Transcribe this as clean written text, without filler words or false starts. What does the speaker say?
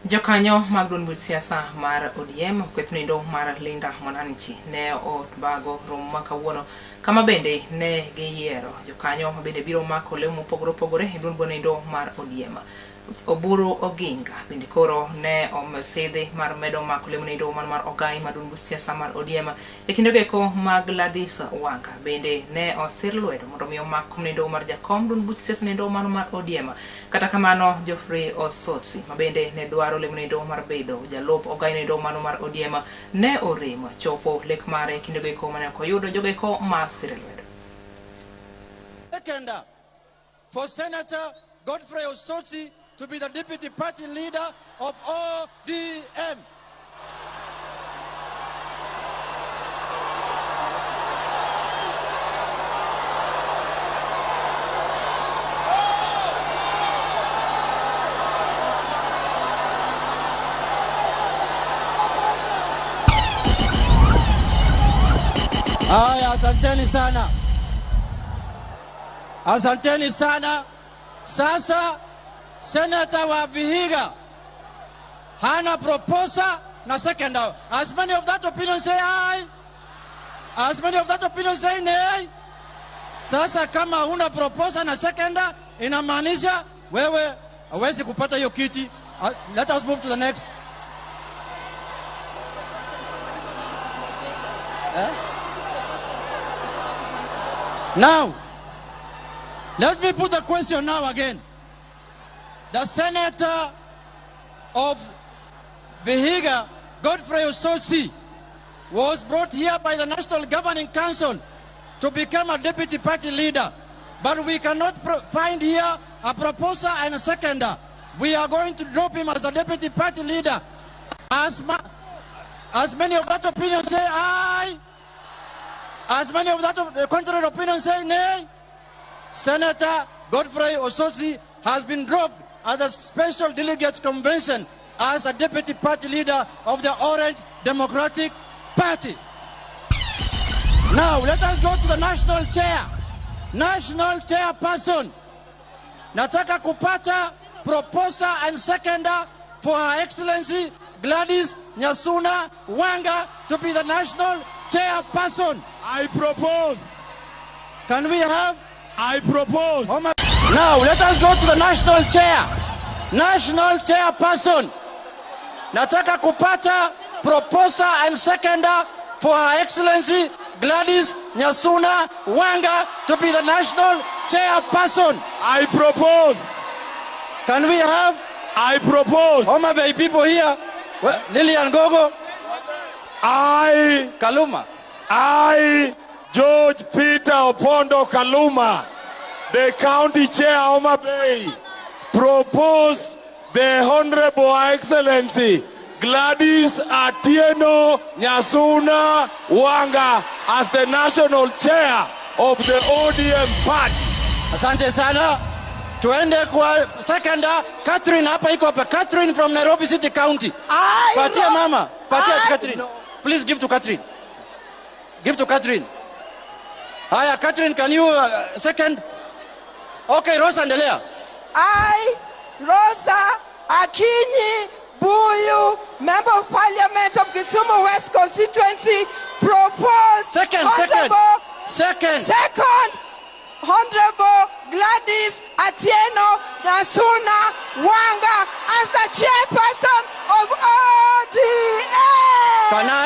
Jokanyo mag duond buch siasa mar ODM kwethnoendo mar Linda Mwananchi ne obago romo ma kawuono kama bende ne giyiero jokanyo ma bende biro mako lemo mopogore opogore e duond buonoendo mar ODM. Oburu Oginga bende koro ne osidhi mar medo mako lemonoendo man mar ogai mar duond buch siasa mar ODM e kinde goeko mag Gladys Wanga bende ne osir lwedo mondo mi omak komnoendo mar jakom duond buch siasa noendo mano mar ODM. Kata kamano Geoffrey Osotsi ma bende ne dwaro lemonoendo mar bedo jalup ogai noendo mano mar ODM ne orem chopo lek mare e kinde goeko mane ok oyudo jogoeko ma sire lwedo. Seconder for Senator Godfrey Osotsi to be the deputy party leader of ODM. Haya, asanteni sana. Asanteni sana. Sasa senata wa Vihiga hana proposer na seconder. As many of that opinion say aye. As many of that opinion say nay. Sasa kama huna proposer na seconder, inamaanisha wewe hauwezi kupata hiyo kiti. Let us move to the next. Eh? Now, let me put the question now again. The senator of Vihiga, Godfrey Osotsi, was brought here by the National Governing Council to become a deputy party leader. But we cannot find here a proposer and a seconder. We are going to drop him as a deputy party leader. As many of that opinion say aye. As many of that of the contrary opinion say nay. Senator Godfrey Osotsi has been dropped at the Special Delegates Convention as a deputy party leader of the Orange Democratic Party. Now, let us go to the national chair. National chairperson. Nataka kupata proposer and seconder for Her Excellency Gladys Nyasuna Wanga to be the national chairperson. I propose. Can we have? I propose. Oh my. Now, let us go to the national chair. National chairperson. Nataka kupata proposer and seconder for Her Excellency Gladys Nyasuna Wanga to be the national chairperson. I propose. Can we have? I propose. Homa Bay people here. Well, Lilian Gogo. I. Kaluma. I, George Peter Opondo Kaluma, the county chair Homa Bay, propose the Honorable Excellency Gladys Atieno Nyasuna Wanga as the national chair of the ODM party. Asante sana. Tuende kwa seconder Catherine hapa iko hapa. Catherine from Nairobi City County. Patia mama. Patia Catherine. No. Please give to Catherine. Give to Catherine. Haya, Catherine, can you second? Okay, Rosa, endelea. I, Rosa Akinyi Buyu, Member of Parliament of Kisumu West Constituency, propose Second, second, Honorable second. Second, Honorable Gladys Atieno Nyasuna Wanga as the chairperson of ODM. Can I